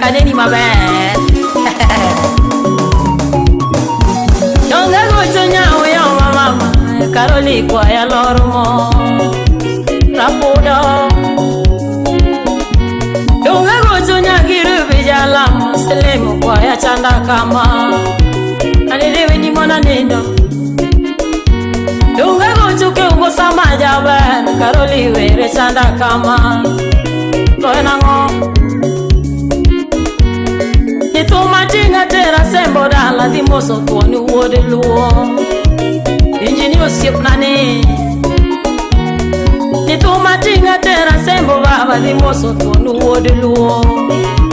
Daka neni maber. Donge gocho nyawo yawa mama, Karoli kwaya lor mo. Rapudo. Donge gocho nyagiru bijalamo, selemo kwaya chanda kama. Anelewe ni mwana nendo. Donge gocho keugo sama jaber, Karoli were chanda kama. To en ang'o? Nithuma tinga tera sembo dala dhi moso thuon wuod luo. Injini osiepna ni. Nithuma tinga tera sembo baba dhi moso thuon wuod luo.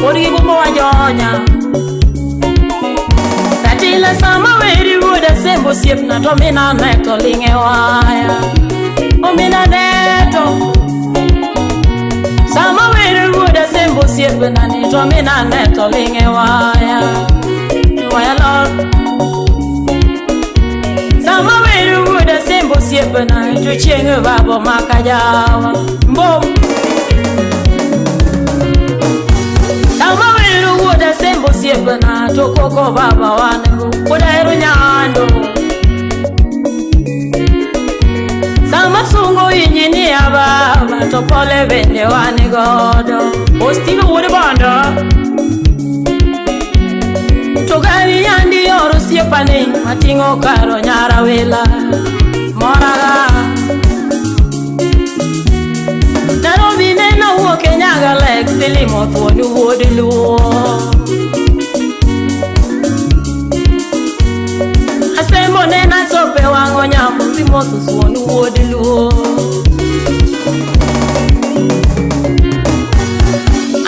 Wuod gi gumbo wajonya. Katila sama weri wuod asembo osiepna to mina neto ling' e waya. Omina neto. Sama weri wuod asembo osiepna ni to mina neto ling' e waya. Waya lor. Sama weri wuod asembo osiepna to chieng' babo maka jawa. Mbom. Sama weri wuod asembo osiepna to koko baba wan go. Wuod ahero nyando. Sama sungo injinia baba to pole bende wan godo. Ostino wuod bondo. To gari yandi oro osiepani mating'o karo nyara wila. Moraga. Nairobi neno wuok e Nyagalek dhi limo thuon wuod luo. Asembo nena chope wang'o nyambo dhi moso thuon wuod luo.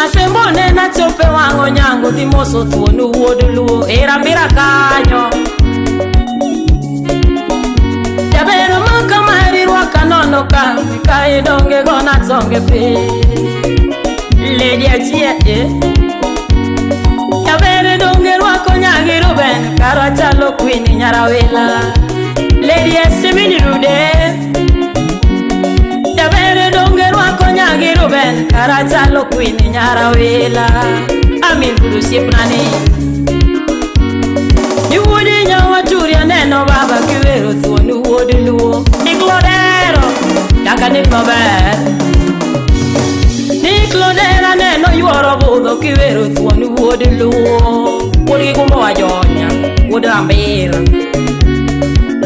Asembo nena chope wang'o nyango dhi moso thuon wuod luo. Era mbira kanyo. Jaber maka mari rwaka nono ka ka idonge gona tonge piny. Lady achie eh. Jaber donge rwako nyagi Ruben kara chalo queen nyarawila. Lady Esimini rude. Jaber donge rwako nyagi Ruben kara chalo queen nyarawila. Amin budu osiepna ni. Iwuodi nyawa turi aneno baba kiwero thuon wuod luo. Niklodero nyaka ni maber. Niklodero aneno yuoro budho kiwero thuon wuod luo. Wuod gi gumbo wajonya, wuod ambira.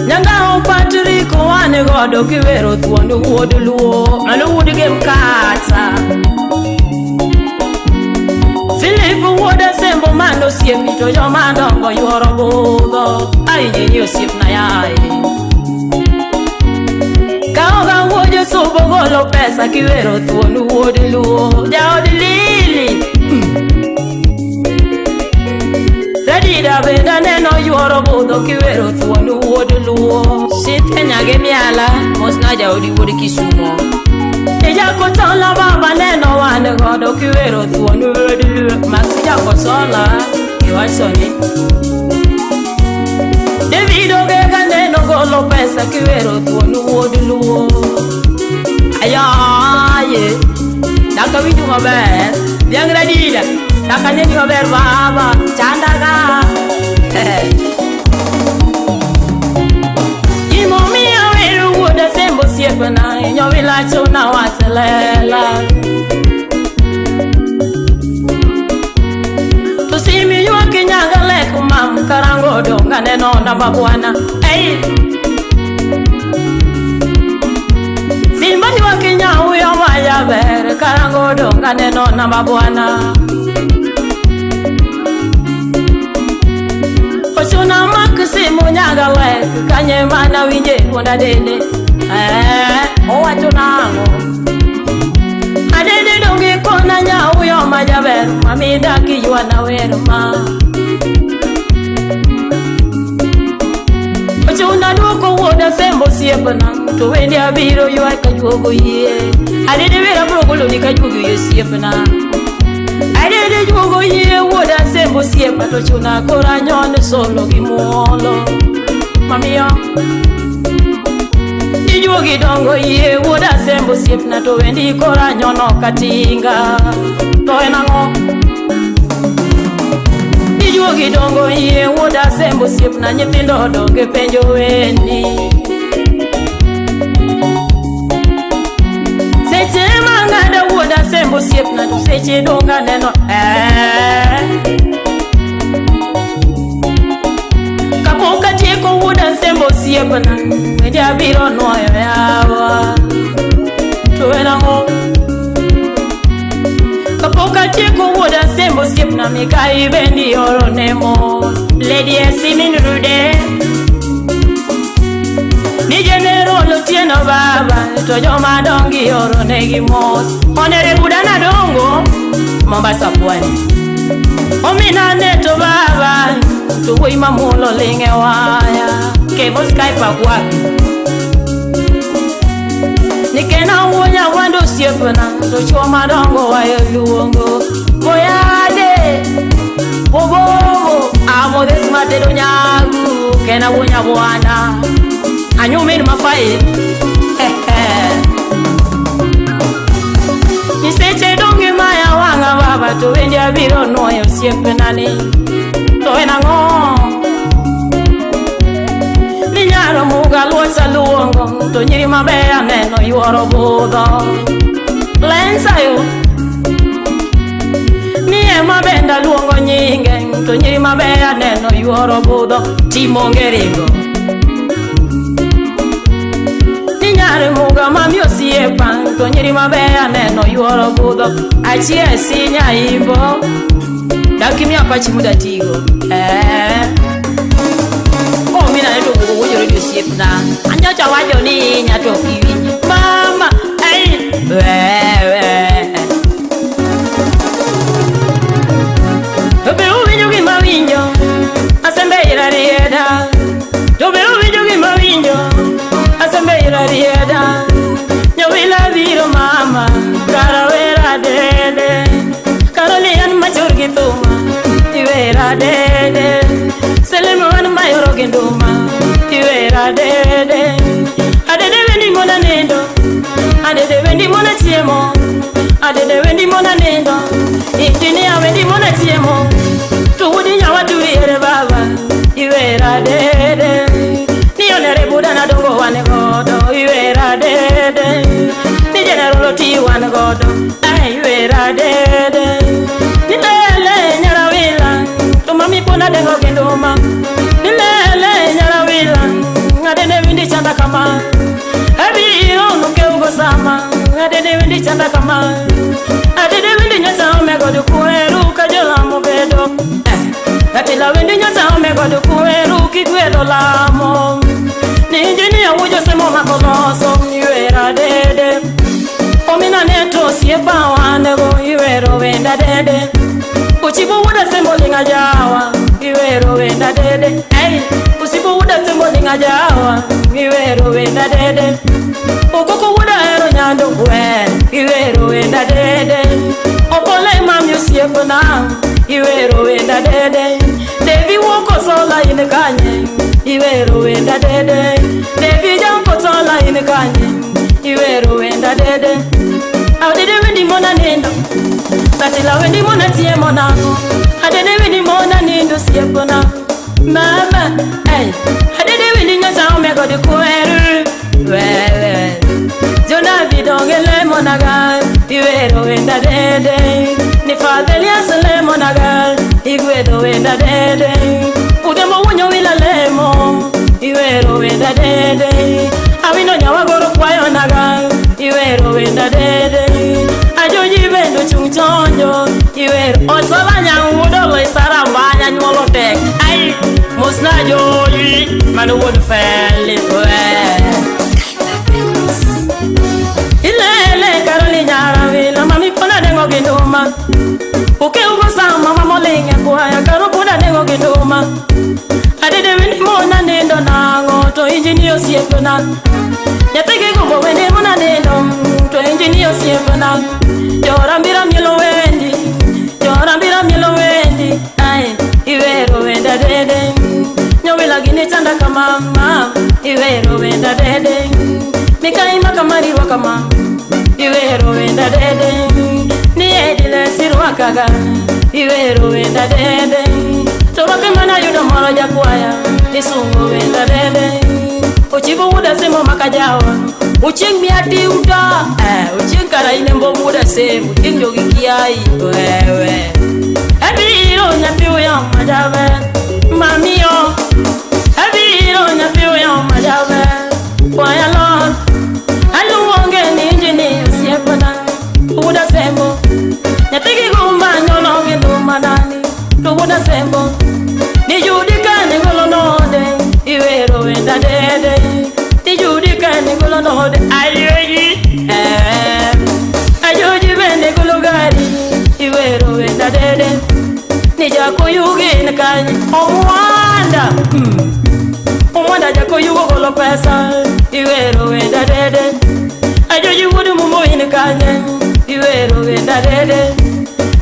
Nyangao Patrick wan godo kiwero thuon wuod luo. Mano wuod gem kata. Philip wuod Asembo mano osiepi to joma dongo yuoro budho. Ai nyinyi osiepna yaye. Kaoga wuod Yusufu golo pesa kiwero thuon wuod luo. Jaod Lili. Radida bende aneno yuoro budho kiwero thuon wuod luo. Cynthia nyage miala mosna jaodi wuod Kisumo. Ijakotola baba neno wan godo kiwero thuon wuod luo. Maxi Jakotola iwacho ni. David Ogega neno golo pesa kiwero thuon wuod luo. Ayaye, daka winjo maber. Dhiang' radida, daka neni maber baba, chandaga. Gimomiyo awero wuod Asembo osiepna, nyowila chuna wach lela. To simi ywak nyaga lek mam karango dong aneno namba bwana. Ei. Simba ywak nyauyo majaber karango dong aneno namba bwana. Ochuna mak simu nyaga lek kanye mana winje duonda dende. Owacho nang'o? Adede donge kona nyauyo majaber mami dak ywana wer ma. Ochuna duoko wuod Asembo osiepna to wende abiro ywak kajuogo yie. Adede wer abiro goloni kajuogo yie osiepna. Adede juogo yie wuod Asembo osiepa to chuna koro anyon solo gi muolo. Mamiyo ijuogi dongo yie wuod Asembo osiepna to wendi koro anyono katinga. To en ang'o? gidongo yie wuod Asembo osiepna nyithindo odonge penjo weni. Seche mang'ado wuod Asembo osiepna to seche dong' aneno eh. Kapok atieko wuod Asembo osiepna, weche abiro nuoyo yawa. To en ang'o? Kapok atieko wuod Asembo osiepna Mikai bendi oro ne mos. Lady Esimin Rude. Ni General Otieno baba to joma dongi oro negi mos. Onere budana dongo Mombasa pwani. Omina neto baba to wuoyi mamuol oling' e waya. Kevo Skype akwapi. Nikena wuo nyawando osiepna to chuo madongo wayo luongo. Boyade bobobo amodhes matedo nyagu kena wuo nyabwana. Anyumin mafai. Niseche donge maya wang'a baba to wendi abiro nuoyo osiepna ni. To en ang'o? Ni nyaro muga luocha luongo to nyiri mabeyo aneno yuoro budho. Lensa yo. Ni ema benda luongo nyinge to nyiri mabeyo aneno yuoro budho. Timonge ringo. Ni nyar muga mami osiepa to nyiri mabeyo aneno yuoro budho. Achie si nyaimbo. Dakimi apachi muda tigo. Eh. Oh, mina neto wujo redio osiepna. Anyocha wacho ni inya to ok iwinj. Mama, ai, wewe. To be uwinjo gima winjo? Asembe ira rieda. To be uwinjo gima winjo? Asembe ira rieda. Nyawila biro mama, karawera dede. Karoli an machor gi thuma, iwera dede. Selemo an mayoro gi nduma, iwera dede. Adede wendi mona nindo, adede wendi mona chiemo, adede wendi mona nindo, injinia wendi mona chiemo. To wuodi nyawa turi ere baba, iwera dede. Ni onere buda na dongo wan godo, iwera dede. Ni general oti wan godo, ai iwera dede. Ni lele nyara wila, to mami pona dengo gi nduma. Ni lele nyara wila, adede windi chanda kama. Abiro nukeugo sama, adede windi chanda kama. Adede windi nyocha ome godo kueru ka jolamo bedo. Atila windi nyocha ome godo kueru kigwelo lamo. Ni injinia wujo semo makoloso iwera dede. Omina neto osiepa wanego iwero wenda dede. Uchibo wuda sembo linga jawa iwero wenda dede. Hey, usibo wuda sembo linga jawa iwero wenda dede. Okoko wuda ero nyando we iwero wenda dede. Opole mami osiepna iwero wenda dede. Devi woko sola in kanye iwero wenda dede. Devi jampo sola in kanye iwero wenda dede. Adede wendi mona nindo Katila wendi mona chiemo nango. Adede wendi mona nindo osiepna. Mama, hey, adede wendi nyocha ome godo kweru. Wewe Jona bidonge lemo naga iwero wenda dede. Ni fadheli aselemo naga igwedo wenda dede. Udemo wunyo wila lemo iwero wenda dede. Awino nyawagoro kwayo naga iwero wenda dede. Ajoji bendo chung chonjo iwero. Osola nyang wudo lo isara mbanya nyuolo tek. Ai mosna joji manu wuod feli we. Ilele Karoli nyara wila mami pona dengo gi nduma. Ukeugo sama mama moling' e kwaya karo pona dengo gi nduma. Adede wendi mona nindo nang'o to injini osiepna. Nyathi gi gombo wende mona nindo to injini osiepna. Jorambira mielo wendi, jorambira mielo wendi. Ai iwero wenda dede. Nyowila gini chanda kama mama iwero wenda dede. Mikai makamari wakama iwero wenda dede. Ni edile sirwakaga iwero wenda dede. To rwake mana yudo moro jakwaya isungo wenda dede ochibo wuda semo makajawa ochieng' miya diuta ochieng' kara in embo wuda semo ochieng' jogi kiai wewe abiro nyathi uyo majaber mamiyo abiro nyathi uyo majaber kwaya lot aluonge ni injini osiepna wuda sembo nyathi gi gumba nyono gi nduma dani to wuda sembo ni judi kane golo node iwero wenda dede ni judi kane golo node ayoji ajoji bende golo gari iwero wenda dede ni jakoyugin kanye omwanda omwanda jakoyugo golo pesa iwero wenda dede ajoji wuod mumbo in kanye iwero wenda dede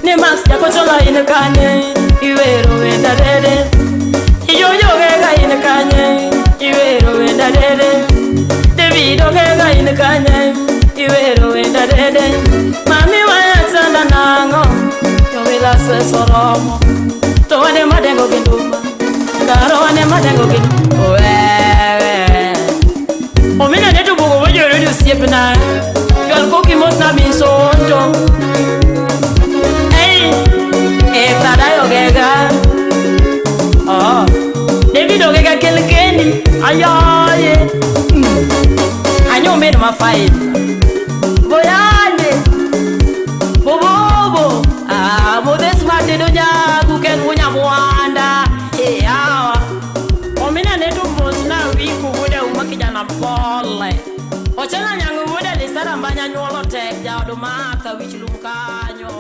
ni max jakochola in kanye iwero wenda dede ijojo gega in kanye iwero wenda dede David ogega in kanye iwero wenda dede mami waya tsanda nang'o jowila sesoromo to wane madengo gi nduma karo wane madengo gi wewe omina ne to bugo wojoro ni osiepna chwal koki mos na misonto ei e tadayo gega oh David ogega kel kendi ayoye anyo min ma fine boyande bobobo ah modhes matedo nyagu ken wunyamwanda e awa omina ne to mos na wiku wuoda uma kijana pole ochana nyangu wuoda lisara mbanya nyuolo tek jaod Martha wich lum kanyo.